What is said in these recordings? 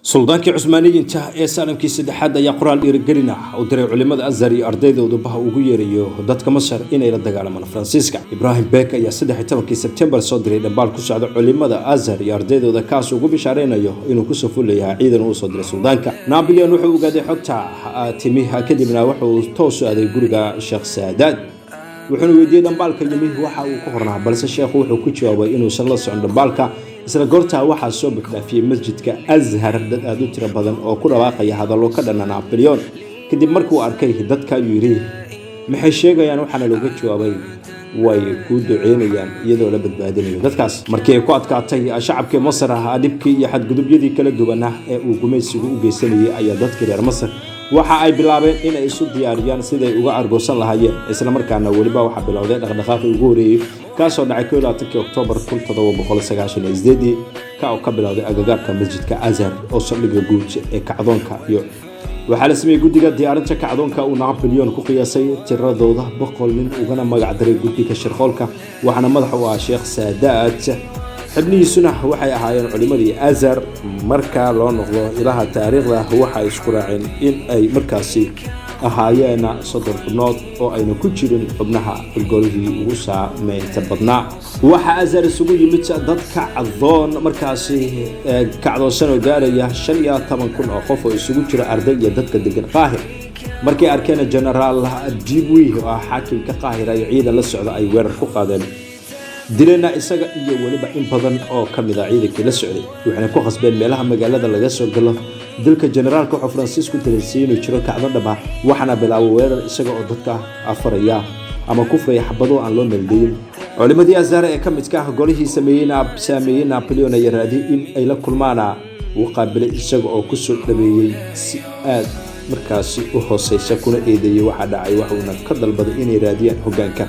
Suldaankii Cusmaaniyiinta ee Saalimkii Saddexaad ayaa qoraal dhiirigelin ah u diray culimada Azhar iyo ardaydoodubaha ugu yeerayo dadka Masar inay la dagaalamaan Faransiiska. Ibraahim Bek ayaa 13-kii Sebtembar soo diray dhambaal ku socda culimada Azhar iyo ardaydooda, kaas ugu bishaaraynayo inuu kusoo fullayahay ciidan uu soo diray suldaanka. Napoleon wuxuu ogaaday xogta timi, kadibna wuxuu toos u aaday guriga Sheekh Saadaad, wuxuuna weydiiyey dhambaalka yimi waxa uu ku qornaa, balse sheekhu wuxuu ku jawaabay inuusan la socon dhambaalka. Isla goortaa waxaa soo buxdhaafiyey masjidka Azhar dad aada u tiro badan oo ku dhawaaqaya hadallo ka dhana Napoleon. Kadib markuu arkay dadka ayuu yidhi: "Maxay sheegayaan?" Waxaana looga jawaabay: "Way kuu duceynayaan iyadoo la badbaadinayo dadkaas." Markii ay ku adkaatay shacabkii Masar ah dhibkii iyo xadgudubyadii kala duwanah ee uu gumaysigu u geysanayay, ayaa dadkii reer Masar waxa ay bilaabeen inay isu diyaariyaan siday uga argoosan lahaayeen. Islamarkaana weliba waxaa bilowday dhaqdhaqaaqii ugu horeeyey, kaasoo dhacay 21-kii Oktoobar 1798-dii, ka oo ka bilowday agagaarka masjidka Azhar oo saldhigga guud ee kacdoonka. Iyo waxaa la sameeyey guddiga diyaarinta kacdoonka uu Napoleon ku qiyaasay tiradooda 100 nin, ugana magac daray guddiga shirqoolka. Waxaana madaxa u ah Sheekh Saadaad, xibnihiisuna waxay ahaayeen culimmadii Azhar. Marka loo noqdo ilaha taariikhda, waxay isku raaceen in ay markaasi ahaayeen 30 xubnood oo ayna ku jirin xubnaha golihii ugu saameynta badnaa. Waxaa Azhar isugu yimid dad kacdoon markaasi kacdoonsan oo gaaraya 15,000 oo qof oo isugu jira arday iyo dadka degan Qaahir. Markay arkeen Genaraal Dibwi oo ah xaakimka Qaahira iyo ciidan la socda, ay weerar ku qaadeen, dileena isaga iyo weliba in badan oo ka mid a ciidankii la socday, waxayna ku khasbeen meelaha magaalada laga soo galo. Dilka generaalka wuxuu Faransiisku dareensiiyey inuu jiro kacdo dhab ah, waxaana bilaabay weerar isaga oo dadka afaraya ama kufraya xabado aan loo meeldayin. Culimadii Azhar ee ka midka ah golihii saameeyey Napoleon ayaa raadiyey in ay la kulmaana. Wuu qaabilay isaga oo kusoo dhameeyey si aad markaasi u hooseysa, kuna eedeeyey waxaa dhacay, waxuuna ka dalbaday inay raadiyaan hoggaanka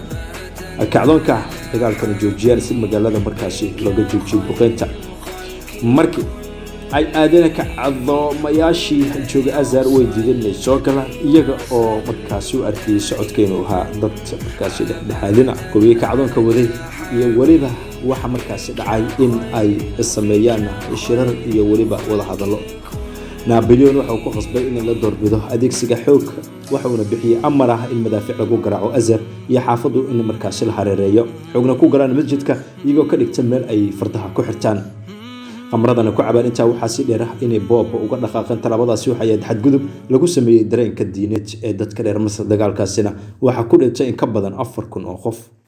kacdoonka, dagaalkana joojiyaan si magaalada markaasi looga joojiyo duqeynta. Markii ay aadeen kacdoomayaashii jooga Azhar, way diideen inay soo galaan, iyaga oo markaasi u arkayey socodka inuu ahaa dad markaasi dhexdhexaadina kuwii kacdoonka waday. Iyo weliba waxa markaasi dhacay in ay sameeyaan shirar iyo weliba wadahadallo. Napoleon wuxuu ku khasbay in la doorbido adeegsiga xoog, waxuuna bixiyey amar ah in madaafiic lagu garaaco Azhar iyo xaafaddu, in markaasi la hareereeyo, xoogna ku galaan masjidka, iyagoo ka dhigta meel ay fardaha ku xirtaan, khamradana ku cabaan. Intaa waxaa si dheer ah inay booba uga dhaqaaqeen. Tallaabadaasi waxay ahayd xadgudub lagu sameeyey dareenka diineed ee dadka reer Masar. Dagaalkaasina waxaa ku dhintay in ka badan 4,000 oo qof.